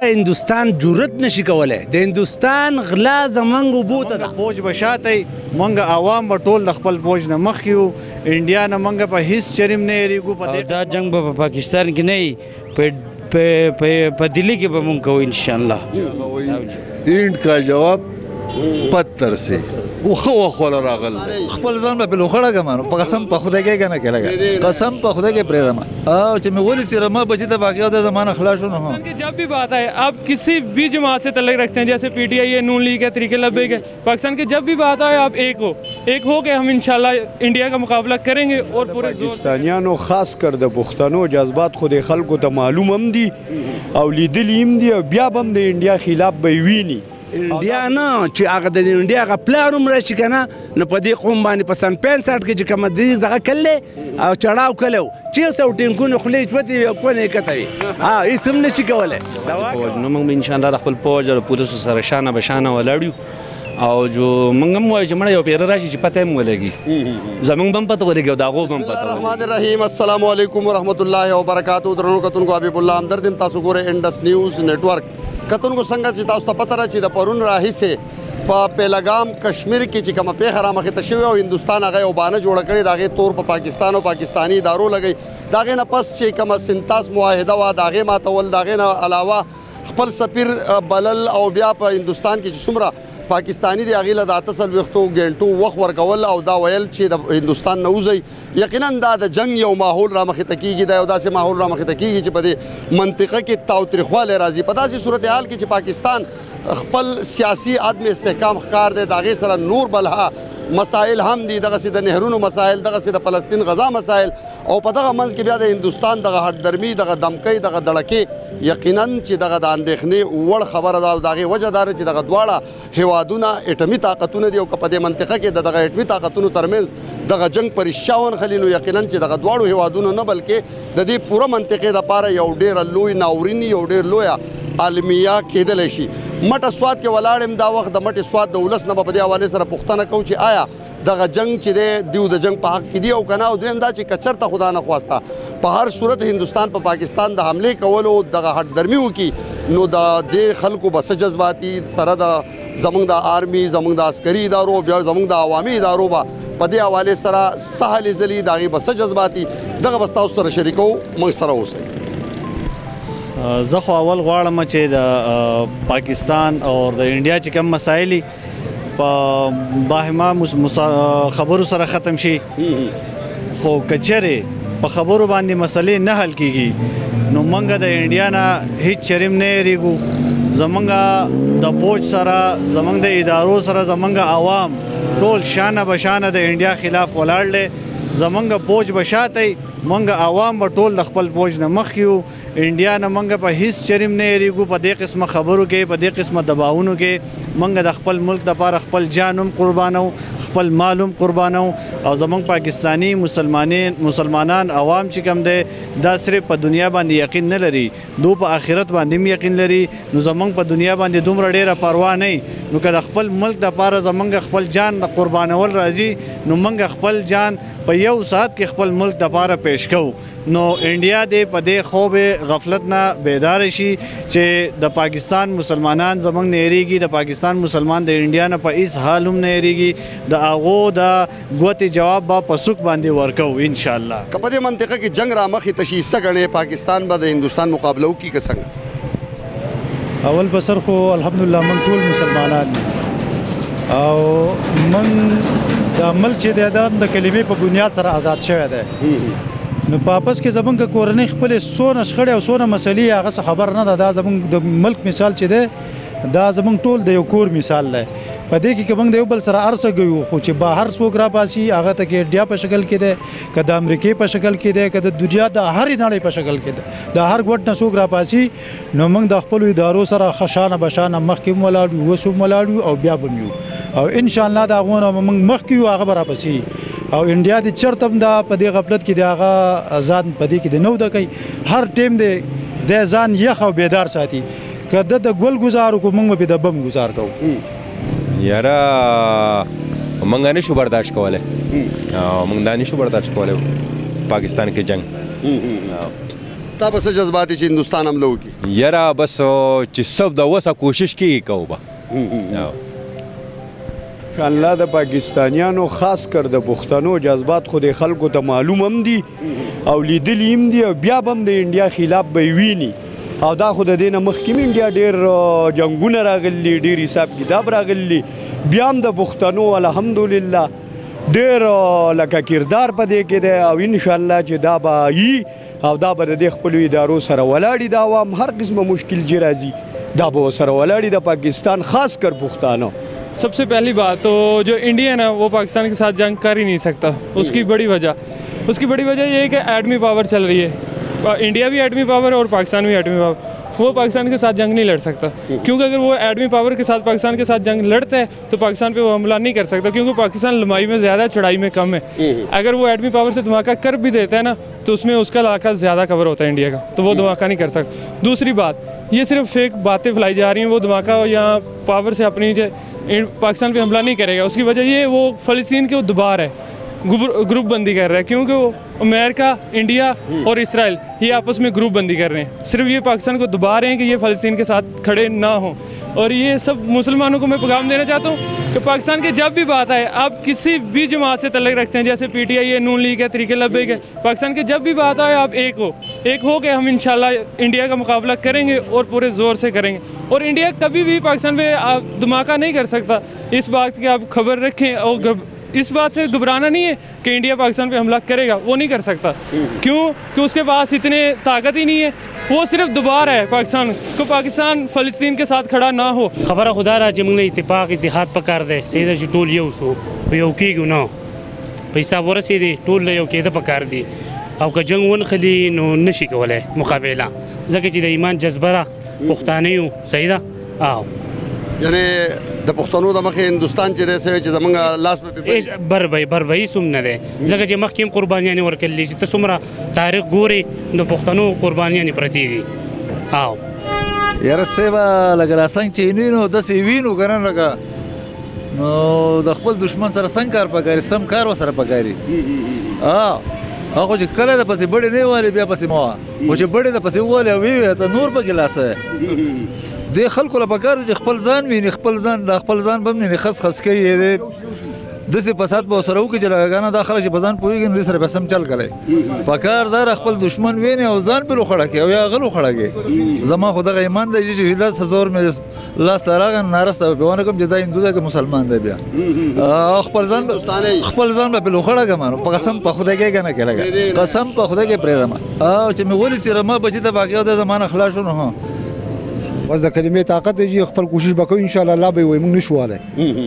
هندوستان جرأت نشي کولای. د هندوستان غلا زمونږ اوبو ته ده. فوج به شاته، مونږ عوام به ټول د خپل فوج نه مخکې یو. انډیا نه مونږ په هیڅ چریم نه یریږو. په دې دا جنگ به په پاکستان کې نه، په دلی کې به مونږ کوو انشاءالله. اینډ کا جواب پتر سے وخو خو راغل. خپل ځان به لوخړه کمانو په قسم په خدای کې کنه کېږي، قسم په خدای کې پرې رما او چې مې ولې چې رما بچی ته باقی د زمانہ خلاص شو. نه کہ جب بھی بات آئے آپ کسی بھی جماعت سے تعلق رکھتے ہیں، جیسے P T I ہے، نون لیگ ہے، طریقے لبیک ہے، پاکستان کے جب بھی بات آئے آپ ایک ہو، ایک ہو کے ہم انشاءاللہ انڈیا کا مقابلہ کریں گے. اور پورے پاکستانیانو خاص کر د پښتنو جذبات خو د خلکو ته معلوم هم دي او لیدلي هم دي، او بیا به هم د انډیا خلاف به ویني. انډیا نه چې هغه د انډیا هغه پلار هم راشي که نه، نو په دې قوم باندې په سن 65 کې چې کومه دې دغه کلی او چړاو کلی و، چې څه ټینکونو خولې چوتې وي او کونې یې کته وي، ها هېڅ هم نه شي کولی. نو موږ به انشاءالله د خپل پوځ او پولیسو سره شانه به شانه ولاړ یو. او جو موږ هم وایو چې مړه یو پیره راشي چې پته هم ولګي، زموږ به هم پته ولګي او د هغو به هم پته ولګي. الرحمن الرحیم. السلام علیکم ورحمت الله وبرکاتو. درنو کتونکو، حبیب الله همدرد یم، تاسو ګورئ انډس نیوز نیټورک. کتونکو څنګه چې تاسو ته پته ده چې د پرون راهیسې په پیلګام کشمیر کې چې کومه پېښه رامخې ته شوې او هندوستان هغه یو بانه جوړه کړې، د هغې تور په پاکستان او پاکستاني ادارو لګوي. د هغې نه پس چې کومه سنتاس معاهده وه د هغې ماتول، د هغې نه علاوه خپل سفیر بلل او بیا په هندوستان کې چې څومره پاکستاني دی هغې له د 48 ګنټو وخت ورکول او دا ویل چې د هندوستان نه وځئ. یقینا دا د جنګ یو ماحول رامخې ته کېږي، دا یو داسې ماحول رامخې ته کېږي چې په دې منطقه کې تاوتریخوالی راځي. په داسې صورتحال کې چې پاکستان خپل سیاسي عدم استحکام ښکار دی، د هغې سره نور بلها مسائل هم دي، دغسې د نهرونو مسائل، دغسې د فلسطین غزا مسائل، او په دغه منځ کې بیا د هندوستان دغه هټدرمي، دغه دمکۍ، دغه دړکې یقینا چې دغه د اندېښنې وړ خبره ده. او د هغې وجه دا ده چې دغه دواړه هېوادونه اټمي طاقتونه دي، او که په دې منطقه کې د دغه اټمي طاقتونو ترمنځ دغه جنګ په رښتیا ونښلي، نو یقینا چې دغه دواړو هېوادونو نه بلکې د دې پوره منطقې دپاره یو ډېره لوی ناورین، یو ډېر لویه المیه کېدلی شي. مټه سوات کې ولاړ یم دا وخت، د مټې سوات د ولس نه به په دې حوالې سره پوښتنه کوو چې آیا دغه جنګ چې دی دیو د جنګ په حق کې دی او که نه. او دویم دا چې که چېرته خدا نخواسته په هر صورت هندوستان په پاکستان د حملې کولو دغه هټ درمي وکړي، نو د دې خلکو به څه جذباتي سره د زمونږ د آرمي، زمونږ د عسکري ادارو، بیا زمونږ د عوامي ادارو به په دې حوالې سره څه هلې ځلې، د هغې به څه جذباتي، دغه به ستاسو سره شریکوو. موږ سره اوسئ. زه خو اول غواړم چې د پاکستان او د انډیا چې کوم مسایل په باهمه خبرو سره ختم شي، خو که چېرې په خبرو باندې مسلې نه حل کیږي نو موږ د انډیا نه هیڅ چریم نه یریږو. زمونږ د فوج سره، زمونږ د ادارو سره، زمونږ عوام ټول شانه به شانه د انډیا خلاف ولاړ دی. زمونږ فوج به شاته، مونږ عوام به ټول د خپل فوج نه مخکې یو. انډیا نه مونږ په هیڅ چریم نه یریږو. په دې قسمه خبرو کې، په دې قسمه دباونو کې مونږ د خپل ملک دپاره خپل جان هم قربانو، خپل مال هم قربانو. او زمونږ پاکستاني مسلمانان عوام چې کوم دی دا صرف په دنیا باندې یقین نه لري، دو په آخرت باندې هم یقین لري. نو زمونږ په دنیا باندې دومره ډېره پروا نه، نو که د خپل ملک دپاره زمونږ خپل جان د قربانول راځي، نو مونږ خپل جان په یو ساعت کې خپل ملک دپاره پیش کوو. نو انډیا دې په دې خوب غفلت نه بیدار شي چې د پاکستان مسلمانان زمونږ نه یریږي، د پاکستان مسلمان د انډیا نه په هیڅ حال هم نه یریږي. د هغو د ګوتې جواب به په سوک باندې ورکوو انشاءالله. که په دې منطقه کې جنګ رامخې ته شي، څه ګڼې پاکستان به د هندوستان مقابله وکړي که څنګه؟ اول په سر خو الحمدلله موږ ټول مسلمانان او موږ د ملک چې دی دا د کلمې په بنیاد سره آزاد شوی دی. نو په آپس کې زمونږ کورنۍ خپلې څونه شخړې او څونه مسلې هغه څه خبر نه ده. دا زمونږ د ملک مثال چې دی دا زمونږ ټول د یو کور مثال دی. په دې کې که موږ د یو بل سره هر څه کوو، خو چې بهر څوک راپاسي هغه ته کې انډیا په شکل کې دی، که د امریکې په شکل کې دی، که د دنیا د هرې نړۍ په شکل کې دی، د هر ګوټ نه څوک راپاسي، نو موږ د خپلو ادارو سره ښه شانه بشانه مخکې هم ولاړ یو، اوس هم ولاړ یو او بیا به هم یو، او انشاءالله د هغو نه به موږ مخکې یو، هغه به راپسې. او انډیا دې چېرته هم دا په دې غفلت کې دی هغه ځان په دې کې دی نه وده کوي، هر ټایم دی دی ځان یخ او بیدار ساتي. که د ګل ګزار وکړو موږ به پرې د بم ګزار کوو. یاره موږ نه شو برداشت کولی، موږ دا نه شو برداشت کولی پاکستان کې جنګ. ستا به څه جذبات چې هندوستان حمله وکړي؟ یاره بس چې سب د وسه کوشش کېږي کوو به. انشاءالله د پاکستانیانو خاص کر د پښتنو جذبات خو د خلکو ته معلوم هم دي او لیدلي هم دي، او بیا به هم د انډیا خلاف به یې ویني. او دا خو د دې نه مخکې هم انډیا ډېر جنګونه راغلي، ډېر حساب کتاب راغلي، بیا هم د پښتنو الحمدلله ډېر لکه کردار په دې کې دی. او انشاءالله چې دا به یي او دا به د دې خپلو ادارو سره ولاړي، دا عوام هر قسمه مشکل چې راځي دا به ورسره ولاړي، د پاکستان خاص کر پښتانه. सबसे पहली बात तो जो इंडिया है ना वो पाकिस्तान के साथ जंग कर ही नहीं सकता। उसकी बड़ी वजह ये है कि एटमी पावर चल रही है। इंडिया भी एटमी पावर है और पाकिस्तान भी एटमी पावर। वो पाकिस्तान के साथ जंग नहीं लड़ सकता, क्योंकि अगर वो एटमी पावर के साथ पाकिस्तान के साथ जंग लड़ता है तो पाकिस्तान पे वो हमला नहीं कर सकता, क्योंकि पाकिस्तान लंबाई में ज़्यादा चौड़ाई में कम है। अगर वो एटमी पावर से धमाका कर भी देता है ना तो उसमें उसका इलाका ज़्यादा कवर होता है इंडिया का, तो वो धमाका नहीं कर सकता। दूसरी बात, ये सिर्फ फेक बातें फैलाई जा रही हैं। वो धमाका या पावर से अपनी पाकिस्तान पे हमला नहीं करेगा। उसकी वजह ये वो फ़लस्तीन के वो दोबारा है ग्रुप बंदी कर रहा है, क्योंकि वो अमेरिका, इंडिया और इसराइल ये आपस में ग्रुप बंदी कर रहे हैं। सिर्फ ये पाकिस्तान को दबा रहे हैं कि ये फ़लस्तीन के साथ खड़े ना हों। और ये सब मुसलमानों को मैं पैगाम देना चाहता हूँ कि पाकिस्तान के जब भी बात आए, आप किसी भी जमात से तल्लुक़ रखते हैं, जैसे PTI है, नून लीग है, तरीके लब्बैक है, पाकिस्तान के जब भी बात आए आप एक हो, एक हो के हम इंशाल्लाह इंडिया का मुकाबला करेंगे और पूरे ज़ोर से करेंगे। और इंडिया कभी भी पाकिस्तान पर आप धमाका नहीं कर सकता, इस बात की आप खबर रखें। और इस बात से घबराना नहीं है कि इंडिया पाकिस्तान पे हमला करेगा, वो नहीं कर सकता। क्यों? कि उसके पास इतने ताकत ही नहीं है। वो सिर्फ दोबारा है पाकिस्तान को, पाकिस्तान फ़लस्तीन के साथ खड़ा ना हो। खबर खुदा را چې موږ اتفاق اتحاد پکار دی، صحیح ده چې ټول یو شو، یو کېږو نه، په حساب ورسېدې، ټول له یو کېده پکار دي. او که جنګ ونښلي نو نشي کولی مقابله، ځکه چې د ایمان جذبه ده، پښتانه یو، صحیح ده. او یعنی د پښتنو د مخې هندوستان چې دی سوی چې زمونږ لاس به پرې بر به هېڅ هم نه دی، ځکه چې مخکې هم قربانیانې ورکړلې. چې ته څومره تاریخ ګورې نو پښتنو قربانیانې پرتې دي. او یاره صاحب لکه دا څنګه چې وینو داسې وینو که نه، لکه نو د خپل دښمن سره څنګه کار پکاري، سم کار ورسره پکاري. هغه چې کله د پسې بډې نه والي بیا پسې مه وه، خو چې بډې د پسې ووالې او ویې ته نور پکې لاسه دې خلکو له پکار دي چې خپل ځان ویني، خپل ځان د خپل ځان به هم نه خس خس کوي. داسې فساد به ورسره وکړي چې لکه که نه دا خلک چې په ځان پوهېږي نو دې سره به سم چل کړی. پکار دا خپل دښمن ویني او ځان پرې وخوړه کوي او یا هغه وخوړه کوي. زما خو دغه ایمان دی چې دا څه زور مې لاس ته راغی نارسته به پرې ونه کړم چې دا هندو دی که مسلمان دی. بیا خپل ځان به پرې وخوړه کړم، په قسم په خدای کې که نه کې لګه قسم په خدای کې پرېږدم. او چې مې ولید چې ما بچي ته باقي دا زما نه خلاص شو نو بس د کلمې طاقت دی چې خپل کوشش به کوو ان شاء الله. الله به وایي موږ نشو والی،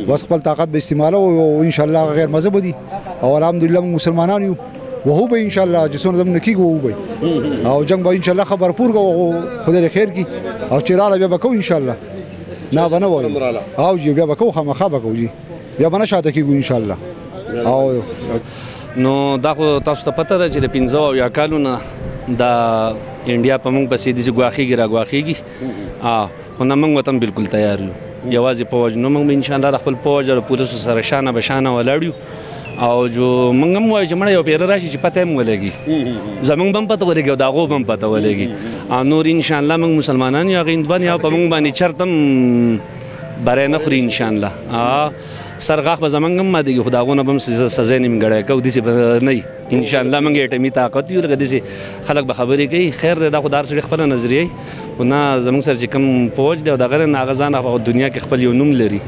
بس خپل طاقت به استعمالوو او ان شاء الله غیر مذهب دي او الحمدلله موږ مسلمانان یو، وهو به ان شاء الله چې څومره زموږ نه کېږي وهو به، او جنګ به ان شاء الله ښه برپور کوو، خدای دې خیر کړي. او چې راله بیا به کوو ان شاء الله، نه به نه وایو، او جي بیا به کوو، خامخا به کوو جي، بیا به نه شاته کېږو ان شاء الله. او نو دا خو تاسو ته پته ده چې د 75 کالو نه دا انډیا په موږ پسې داسې ګواښېږي را ګواښېږي. خو نه موږ وطن بالکل تیار یو، یوازې پوځ نو موږ به انشاءالله د خپل پوځ او پولیسو سره شانه به شانه ولاړ یو. او جو موږ هم وایو چې مړه یو پیره راشي چې پته هم ولګي، زموږ به هم پته ولګي او د هغو به هم پته ولګي. او نور انشاءالله موږ مسلمانان یو، هغه هندوان یو، په موږ باندې چېرته هم بری نه خوري انشاءالله. سر غاښ به زموږ هم ماتېږي، خو د هغو نه به هم سزا نیمګړی کوو، داسې به نه وي انشاءالله. موږ اټمي طاقت یو، لکه داسې خلک به خبرې کوي. خیر دی، دا خو د هر سړي خپله نظریه وي، خو نه زموږ سره چې کوم پوځ دی او د هغه نه هغه ځان په دنیا کې خپل یو نوم لري،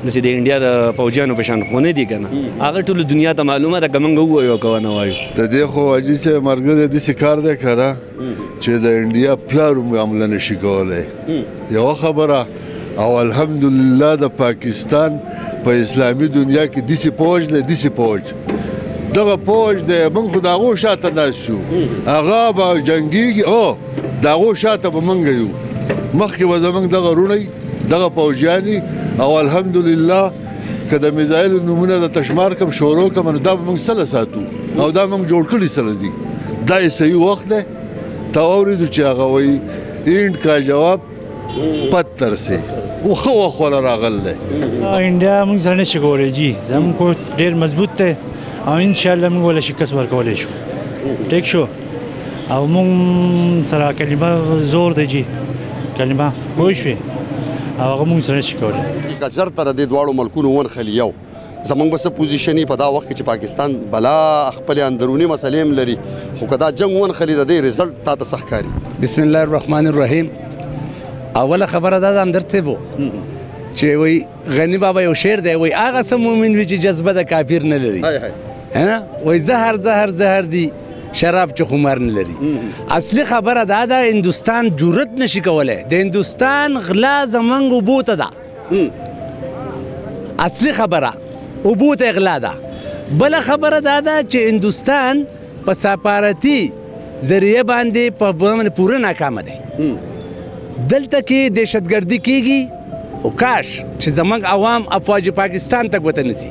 داسې د انډیا د پوځیانو په شان خو نه دي که نه، هغه ټولو دنیا ته معلومه ده که موږ ووایو که ونه وایو. د دې خو حاجي صاحب ملګری داسې کار دی که نه چې د انډیا پلار هم حمله نه شي کولی، یوه خبره. او الحمدلله د پاکستان په اسلامي دنیا کې داسې پوځ دی، داسې پوځ، دغه پوځ دی، موږ خو د هغو شاته ناست یو، هغه به جنګېږي او د هغو شاته به موږ یو، مخکې به زموږ دغه وروڼه دغه پوځیان. او الحمدلله که د میزایلو نومونه د تشمار کم شروع کم، نو دا به موږ سله ساتو او دا موږ جوړ کړي سره دي. دا یې صحیح وخت دی. تا واورېدو چې هغه وایي اینډ کا جواب پتر سي، او ښه وخت وله راغلی دی. انډیا موږ سره نشي کولی جي، زموږ کو ډېر مضبوط دی او انشاءالله موږ وله شکست ورکولی شو. ټیک شو. او مونږ سره کلمه زور دی جی، کلمه پوه شوې، او هغه مونږ سره نشي کولی. که چېرته د دې دواړو ملکونو ونښلي یو زمونږ به څه position په دا وخت کې چې پاکستان بلا خپلې اندروني مسلې هم لري، خو که دا جنګ ونښلي د دې result تا ته څه ښکاري؟ بسم الله الرحمن الرحیم. اوله خبره دا ده همدرد صاحب چې وایي غني بابا یو شعر دی، وایي هغه څه مؤمن وي چې جذبه د کافر نه لري، وایي زهر زهر زهر دي شراب چې خمار نه لري. اصلي خبره دا ده هندوستان جرأت نشي کولی، د هندوستان غلا زمونږ اوبو ته ده، اصلي خبره اوبو ته غلا ده. بله خبره دا ده چې هندوستان په سفارتي ذریعه باندې په پوره ناکامه دی. دلته کې دهشتګردي کیږي، خو کاش چې زمونږ عوام افواج پاکستان ته ګوته نیسي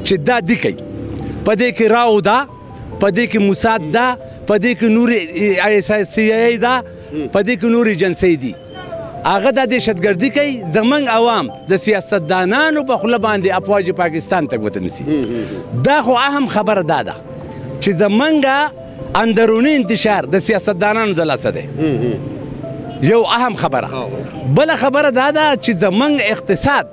چې دا دي کوي، په دې کې راو ده، په دې کې موساد ده، په دې کې نورې سی آی ده، په دې کې نورې ایجنسۍ دي. هغه دا دهشتګردي کوي، زمونږ عوام د سیاستدانانو په خوله باندې افواج پاکستان ته ګوته نیسي. دا خو اهم خبره دا ده چې زمونږ اندروني انتشار د سیاستدانانو د لاسه دی، یو اهم خبره. بله خبره دا ده چې زمونږ اقتصاد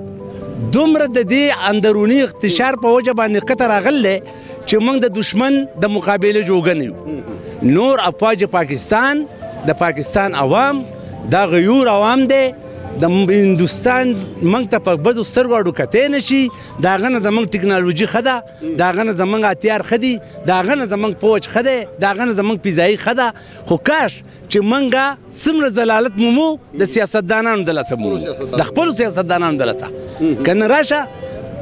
دومره د دې اندروني انتشار په وجه باندې قطر راغلی چې موږ د دشمن د مقابلې جوګه نه یو. نور افواج پاکستان، د پاکستان عوام، دا غیور عوام دی، د هندوستان موږ ته په بدو سترګو اډو کتی نه شي. د هغه نه زموږ ټکنالوژي ښه ده، د هغه نه زموږ هتیار ښه دي، د هغه نه زموږ فوج ښه دی، د هغه نه زموږ فضایي ښه ده. خو کاش چې موږ څومره ذلالت مومو د سیاستدانانو د لاسه مومو، د خپلو سیاستدانانو د لاسه. که نه راشه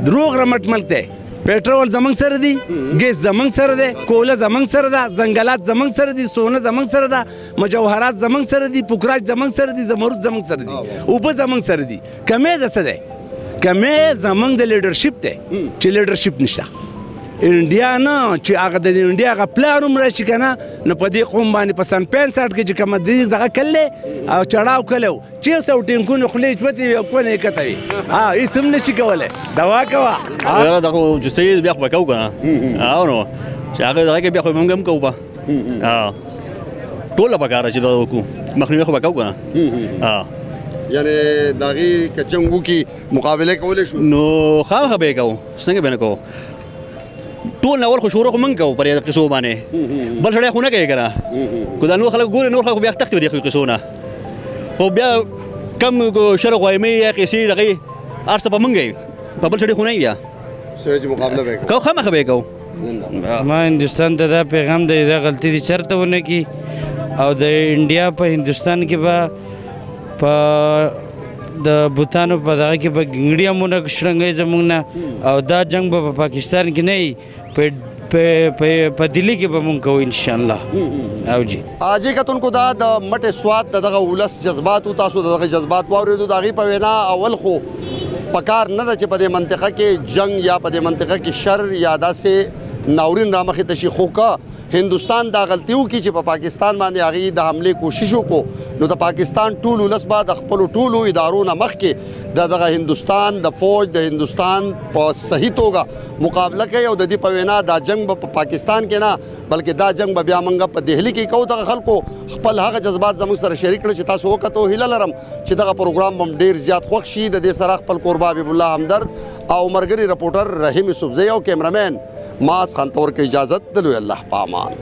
دروغ رمټ ملک دی، پیټرول زمونږ سره دی، ګیس زمونږ سره دی، کوله زمونږ سره ده، ځنګلات زمونږ سره دي، سونه زمونږ سره ده، مجوهرات زمونږ سره دي، پوکراج زمونږ سره دي، زمرد زمونږ سره دي، اوبه زمونږ سره دي. کمی د څه دی؟ کمی زمونږ د leadership دی چې leadership نشته. انډیا نه چې هغه د انډیا هغه پلار هم راشي که نه، نو په دې قوم باندې په سن 65 کې چې کومه دغه کلی او چړاو کلی و، چېرته او ټینکونو خولې چوتې وي او کونه یې کته وي، هېڅ هم نه شي کولی. دوا کوه یاره، دغه چې صحیح بیا خو به کوو که نه، او نو چې هغه دغه کې بیا خو موږ هم کوو به، ټول به کار چې به وکړو، مخنیوی خو به کوو که نه. یعنې د هغې که جنګ وکړي مقابله کولی شو؟ نو خامخا به یې کوو، څنګه به نه کوو؟ ټول نور خو شروع خو موږ کوو پر قصو باندې، بل سړی خو نه کوي که نه. که دا نور خلک ګوري، نور خلک بیا تښتي دې قصو نه، خو بیا کم شر غوایمې یا قصې دغې هر څه په موږ وي، په بل سړي خو نه وي. بیا سړی چې مقابله به یې کوو، خامخا به یې کوو. ما هندوستان ته دا پیغام دی، دا غلطي دې چېرته ونه کړي، او د انډیا په هندوستان کې به په د بوتانو په دغه کې به ګنګړي هم ونه شرنګوي زموږ نه، او دا جنګ به په پاکستان کې نه وي، په دلی کې به مونږ کوو انشاءالله. او جی جی کتونکو، دا د مټې سوات د دغه ولس جذبات و، تاسو د دغه جذبات واورېدو. د هغې په وینا اول خو پکار نه ده چې په دې منطقه کې جنګ یا په دې منطقه کې شر یا داسې ناورین رامخې ته شي، خو که هندوستان دا غلطي وکړي چې په پاکستان باندې هغې د حملې کوشش وکړو، نو د پاکستان ټول ولس به د خپلو ټولو ادارو نه مخکې د دغه هندوستان د فوج د هندوستان په صحیح توګه مقابله کوي. او د دې په وینا دا جنګ به په پاکستان کې نه، بلکې دا جنګ به بیا موږ په دهلي کې کوو. دغه خلکو خپل هغه جذبات زموږ سره شریک کړل چې تاسو وکتو. هیله لرم چې دغه پروګرام به هم ډېر زیات خوښ شي. د دې سره خپل کوربه حبیب الله همدرد او مرګري رپورټر رحیم یوسفزی او کیمرمین ماس خان ته ورکوي اجازت. د لوی الله په امان.